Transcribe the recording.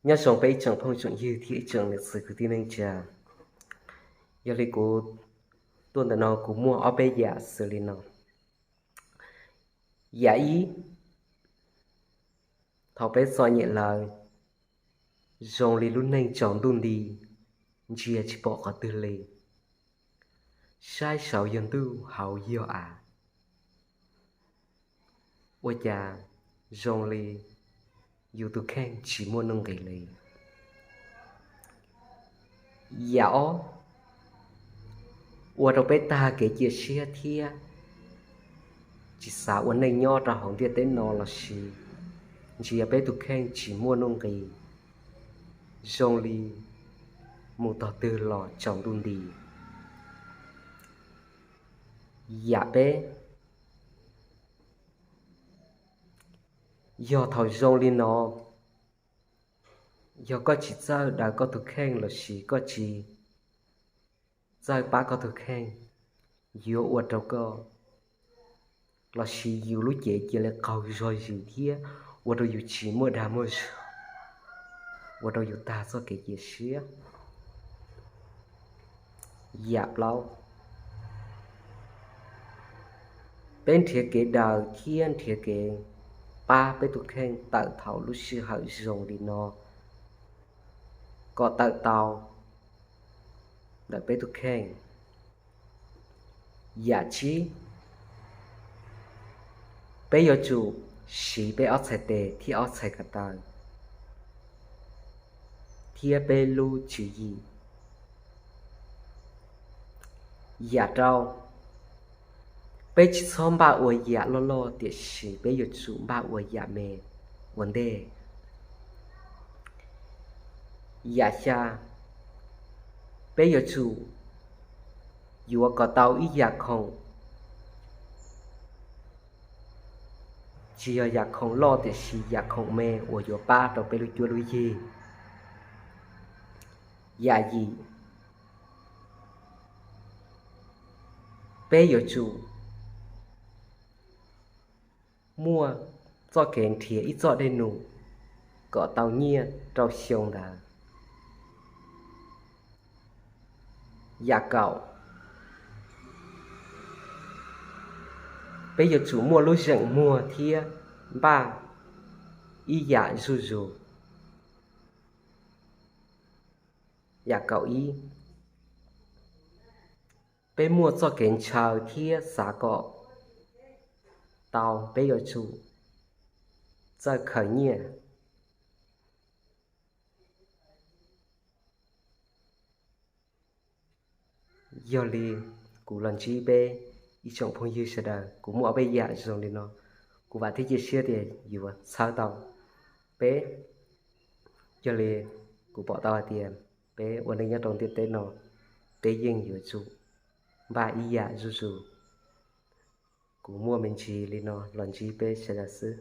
Nyob zoo peb ib tsoom phooj tsoom ywg thiab ib tsoom niam txiv kwv tij neej tsa. Yog li kuv tuaj ntawm no kuv muaj ob peb yam xws li no. Yam ib, thaum peb txom nyem lawm, zoo li lub neej tsaus ntuj nti, ntsia tsis pom qhov twg li, saib saud yog ntuj hauv yog av, ua cas zoo li yus tus kheej tsis muaj nuj nqis li. Yam ob, ua rau peb tag kev cia siab thiab tsis xav ua neej nyob rau hauv ntiaj teb no lossis ntsia peb tus kheej tsis muaj nuj nqis, zoo li mus tog twg los tsaus ntuj nti. Yam peb, yog thaum zoo li no, yog koj tsis txawj daws koj tus kheej lossis koj tsis txawj pab koj tus kheej, yuav ua rau koj lossis yus lub cev cia li qaug zog zis thiab ua rau yus tsis muaj dag muaj zog, ua rau yus tag txoj kev cia siab. Yam plaub, peb nrhiav kev daws thiab nrhiav kev pab peb tus kheej tawm thaum lub sij hawm zoo li no, kom tawm tau ntawm peb tus kheej. Yam tsib, peb yuav tsum siv peb ob txhais tes thiab ob txhais ko taw thiab peb lub tswv yim. Yam rau, peb tsis txhob npaj ua yam loj loj tiam sis peb yuav tsum npaj ua yam me ua ntej. Yam xya, peb yuav tsum yuav kom tau ib yam khoom, tsis yog yam khoom loj tiam sis yam khoom me uas yuav pab rau peb lub cuab lub yig. Yam yim, peb yuav tsum muaj txoj kev nrhiav ib txoj dej num kom tau nyiaj rau xyoo ntawd. Yam kaum, peb yuav tsum muaj lub zeem muag thiab npaj ib yam zuj zus. Yam kaum ib, peb muaj txoj kev ntshaw thiab xav kom tau, peb yuav tsum txawj khaws nyiaj. Yog li kuv los ntsib peb ib tsoom phooj ywg sawv daws, kuv muaj ob peb yam zoo li no, kuv vam thiab cia siab tias yuav txhawb tau peb. Yog li kuv pom tau hais tias peb ua neej nyob rau ntiaj teb no, peb yeej yuav tsum npaj ib yam zuj zus. Kuv muaj me ntsis li no los ntsib peb sawv daws xwb.